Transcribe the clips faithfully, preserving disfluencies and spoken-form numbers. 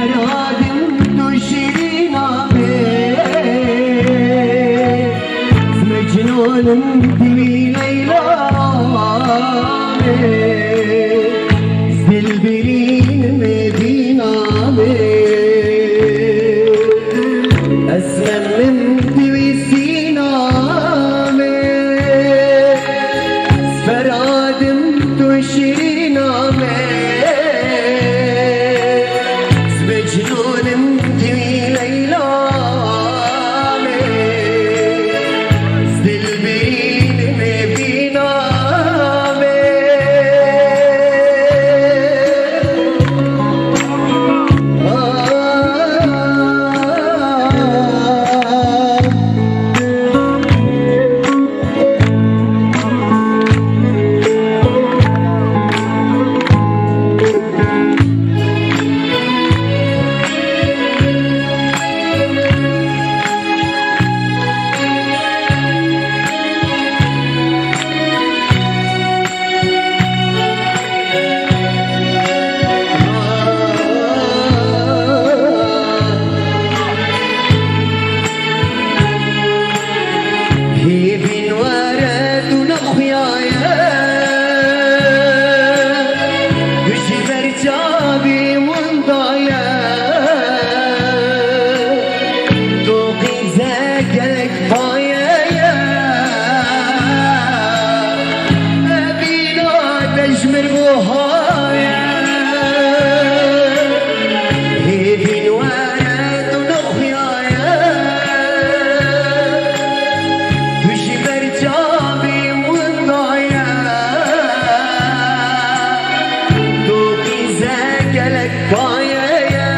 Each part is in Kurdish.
Feradim tu şirîna me, mecnûnim divî Leyla me, dilbirîn me dîna me, ez memnim divî Sîna me, feradim tu şirîna me. Mecnûnim tu Leyla me, dilbirîn me bîna me. Hêvîn were tu nexuyaye, tu ji ber çavê min daye, tu qîze gelek paye ye, evîna te ji min buha ye. Hêvîn were tu nexuyaye, tu ji ber çavê min daye, tu qîze gelek paye ye,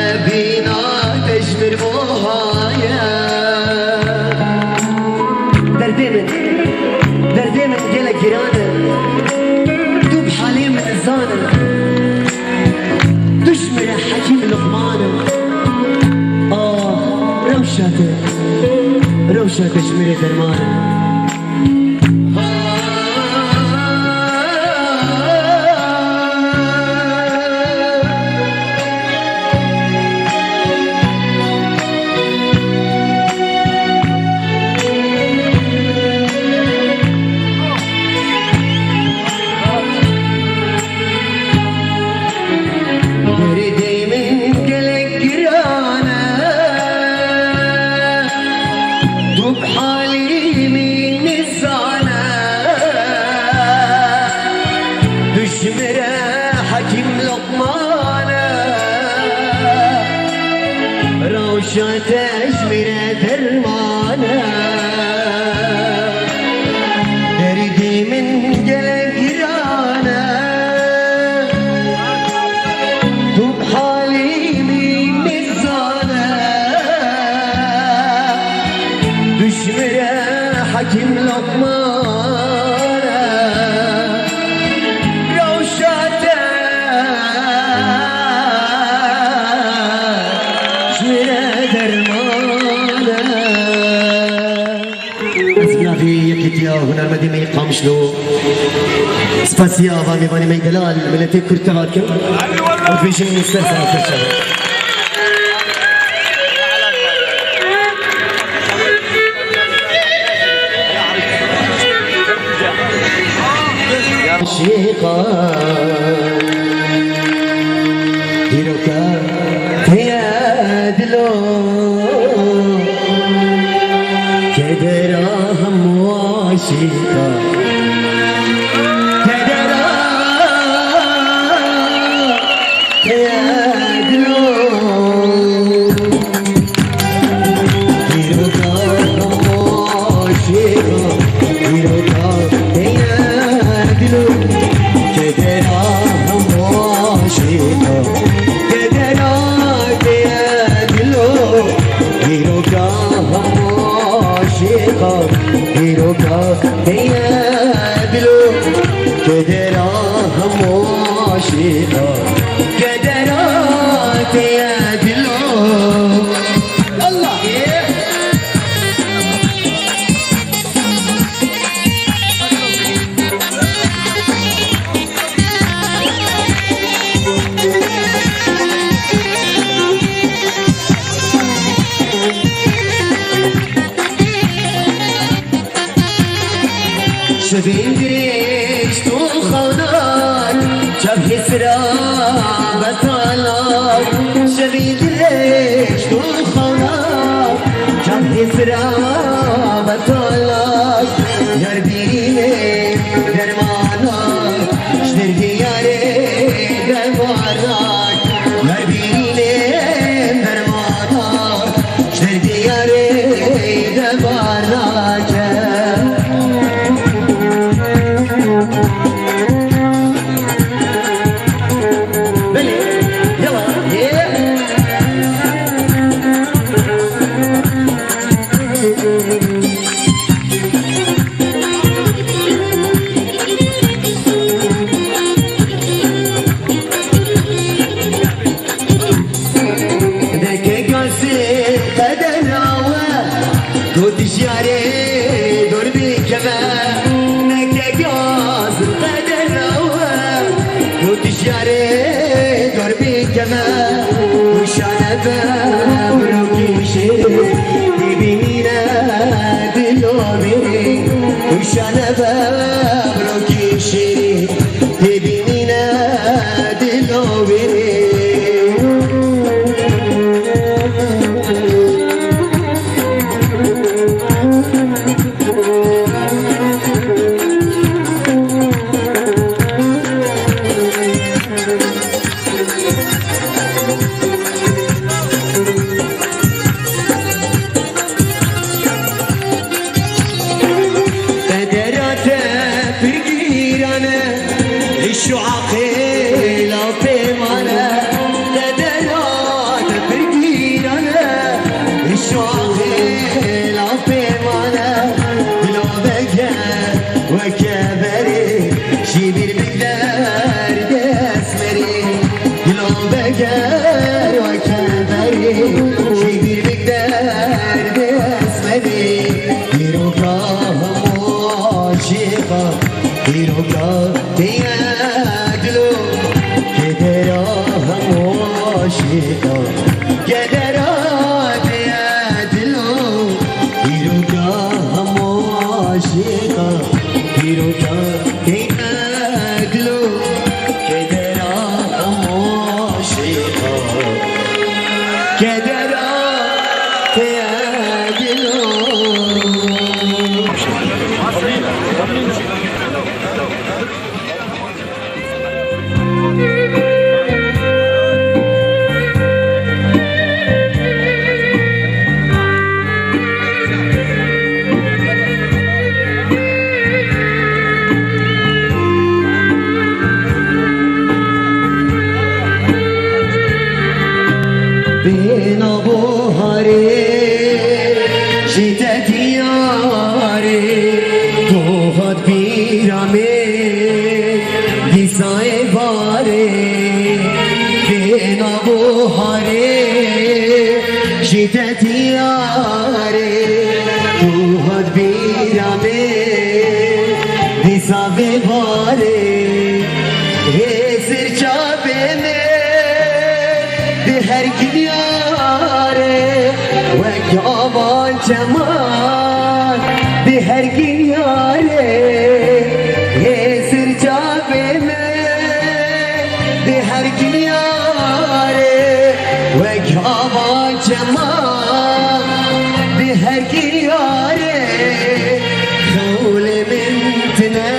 evîna te ji min buha ye. Derdê min, derdê min gelek giran e. Tu bi halê min nizan e. Tu ji min re Hekîm Luqman e. Ah, rewşa te, rewşa te ji min re derman e. Derdê min gelek giran e, tu bi halê min nizane, tu ji min re Hekîm Luqman e. Rewşa te ji min re derman e. Derdê min gelek giran e. Tu bi halê min nizane. Tu ji min re Hekîm Luqman e. Rewşa te ji min re derman e. Ez bi navê Yekîtiya Hunermendê me yê Qamişlo spasiya ava mêvanê me yê delal, miletê Kurd teva dikim û dibêjim ser sanatkeşan. Aşîqa dîroka te ye dilo, kedera hemû aşîqa, kedera te ye dilo. Dîroka hemû aşîqa, dîroka te ye dilo, kedera hemû aşîqa, kedera te ye dilo. Dîroka hemû aşîqa, dîroka te ye dilo, kedera hemû aşîqa, kedera te ye dilo. Allah! Hêsira betala, şevî dirêj tu xala, çav hêsira betala, yar bîrînê dermana, ji derdê yarê dermana, yar bîrînê dermana, ji derdê yarê dermana ke. Belê, yala, yê. Deke gazê qedera we, got ji yarê dor bikeve. Neke gaz qedera we, got ji yarê dor bikeve. Û şane be birokî şêrî, tê bînîne dilo bêrî. Û şane be birokî şêrî, tê bînîne dilo wêrê. Qedera te pir gîran e, îş û aqîla pê mane. Qedera te pir gîran e, îş û aqîla pê mane. Bila veger weke berê, ji bîr bike derdê esmerî. Bila veger weke berê, ji bîr bike derdê esmerî. Dîroka hemû aşîqa, dîroka tê ye dilo. Kedera hemû aşîqa, kedera tê ye dilo. Dîroka hemû aşîqa, dîroka tê ye dilo. Kedera hemû aşîqa, kedera tê ye dilo. Bêhna buharê jî te diyar e, tu hat bîra min dîsa êvarê. Bêhna buharê jî te diyar e, tu hat bîra min dîsa vê varê. Hêsir çavê min di her ginyarê, wek avan çeman di her ginyarê. Hêsir çavê min di her ginyarê, wek avan çeman di her ginyarê. Xewlê min tine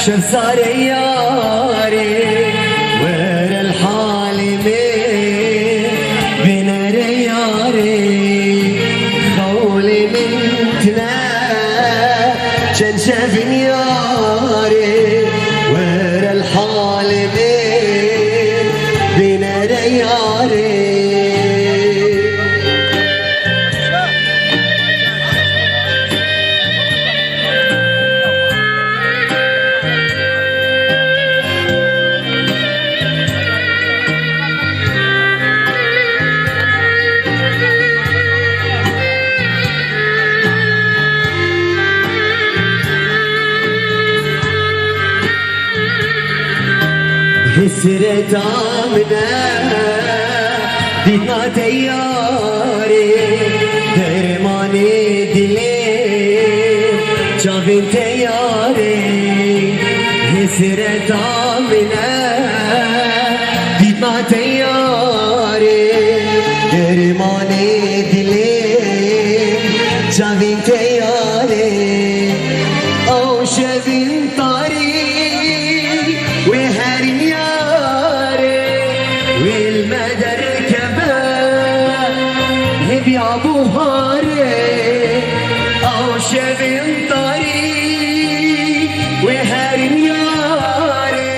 şev sarê yarê, were li halê min, bêne re yarê. Xewlê min tine çend şevin yarê, were li halê min, bêne re yarê. Hesreta min e, dîtna te yarê, dermanê dilê, çavên te yarê. Hesreta min e, Dermanê dilê çavên teyarê, ew şevên tarî wê her yarê, wê li me derkeve hêviya buharê, ew şevên tarî wê her yarê,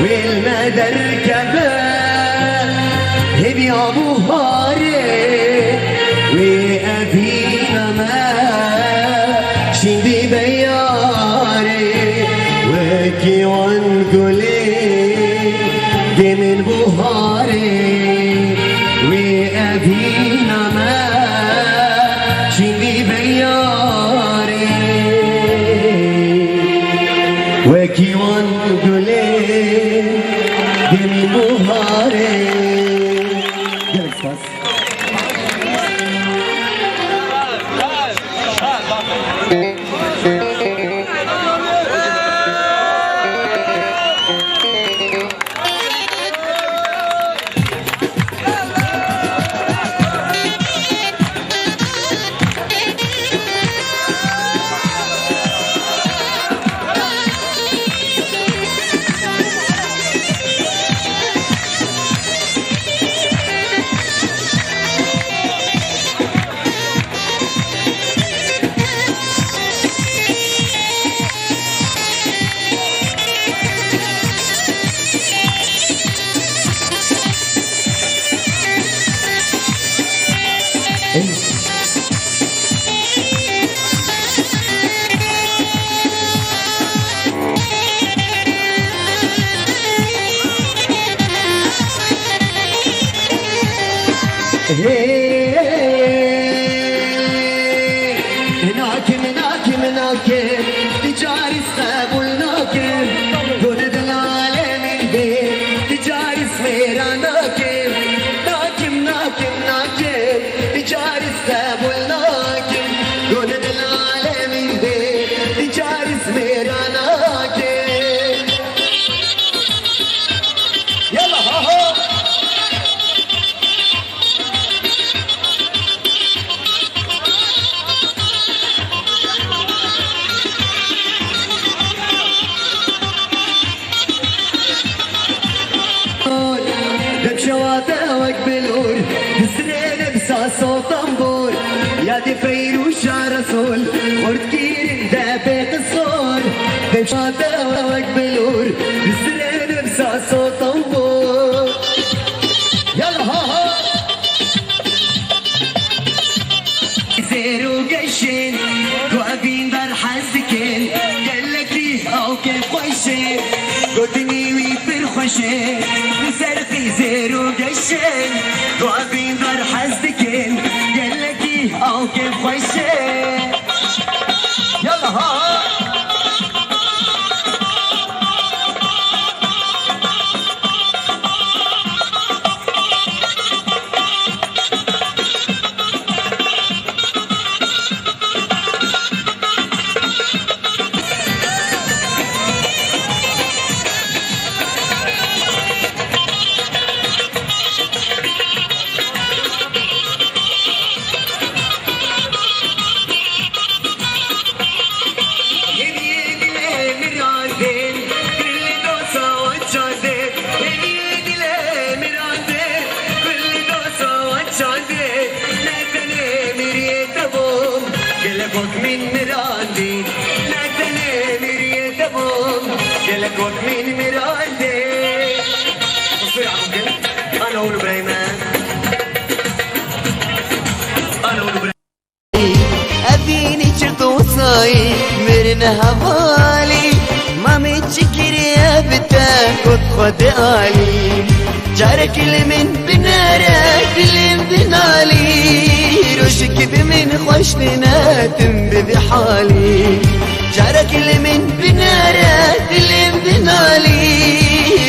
wê li me derkeve hêviya buharê, wê evîna me şîn bîbe yarê, wekî wan gulê demên buharê, wê evîna me şîn bîbe yarê, wekî wan gulê demên buharê. Gelek spas. Hey, nakim, nakim, nakim, ti carî qebûl nakim. Gund dil alemîn bê, ti carî mêra nakim. Nakim, nakim, nakim, ti carî qebûl nakim. Gund dil alemîn bê, ti carî mêra nakim. Yalla, ha, ha. Dem şewate wek bilûr, distirêne bi saz û tembûr. Yadê Feyrûza Resûl, xurt kîrin de bê qisûr. Dem şewate wek bilûr, distirêne bi saz û tembûr. Yalla ha ha. Zêr û geşên ku evîn dar hez dikin, gelekî ew kêfxweş e. Gotinî wî pir xweş e. Li ser qîzêr û geşên ku evîn dar hez dikin, gelekî ew kêfxweş e. Yalla ha ha. Hêviyê dilê min radê, kul dosa wan çandê. Hêviyê dilê min radê, kul dosa wan çandê. Ne tenê miriyê te bûm, gelek wek min mirandî. Ne tenê miriyê te bûm, gelek wek min mirandî. Ana oğlu Breyme. Ana oğlu Breyme. Evînî çirt û sayî, mirin hevalî. Mamê çi kiriye bi te, got Xwedê alî. Carek li min binere, dilê min binalî. Rojek bi min xweş têne, tim bi vî halî. Carek li min binere, dilê min binalî.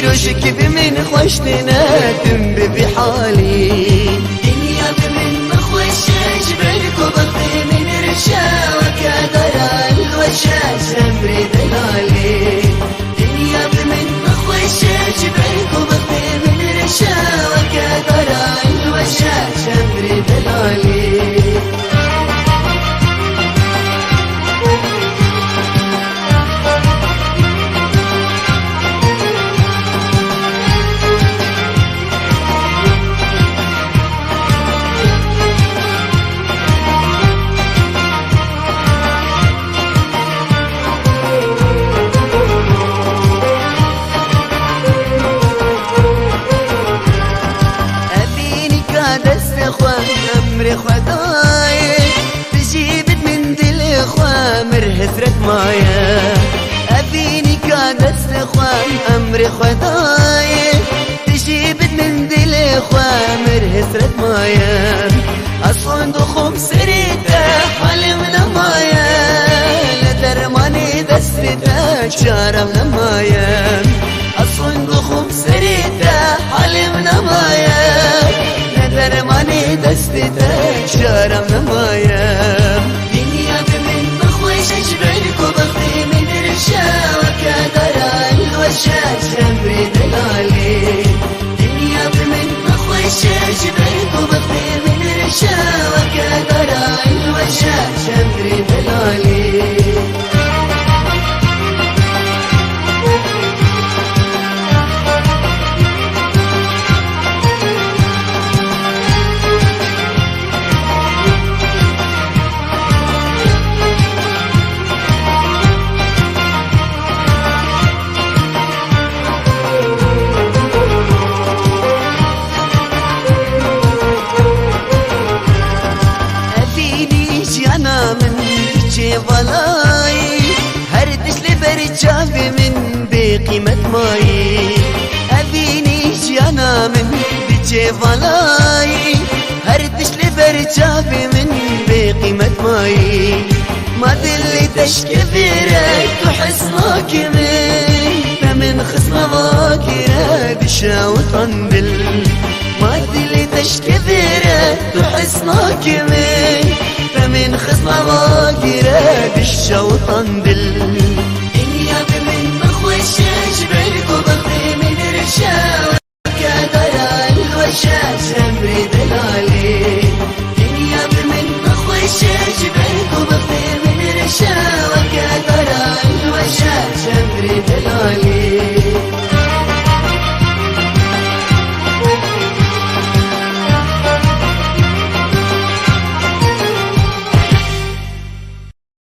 Rojek bi min xweş têne, tim bi vî halî. Dinya bi min bixweş e, ji ber ku bextê min reş e, weke dara hilweş e, ji emrê delalê. Dinya bi min bixweş e, ji ber ku bextê min reş e, weke dara hilweş e, ji Hesret maye, evînîka destê xwe, emrê xwe daye. Dijî bid min dilê xwe, mir hesret maye. Ez xwend û xwim serê te, halim nemaye. Li dermanê destê te, çarem nemaye. Ez xwend û xwim serê te, halim nemaye. Li dermanê destê te, çarem nemaye. Dinya bi min bixweş e, ji ber ku bextê min dirêj e, weke dara hilweş e, ji emrê delalê. Dinya bi min bixweş e, ji ber ku bextê min dirêj e, weke dara hilweş e, ji emrê delalê. Evînî jiyana min diçe valayî, her tişt li ber çavê min bê qîmet mayî. Evînî jiyana min diçe valayî, her tişt li ber çavê min bê qîmet mayî. Ma dilê te ji kevê re, tu hez nakî min, te min xist mevakî re, dişewitan dil. Ma dilê te ji kevê re, tu hez nakî min, te min xist mevakî re, dişewitan dil. Dinya bi min bixweş e, ji ber ku bextê min dirêj e, weke dara hilweş e, ji emrê delalê. Dinya bi min bixweş e, ji ber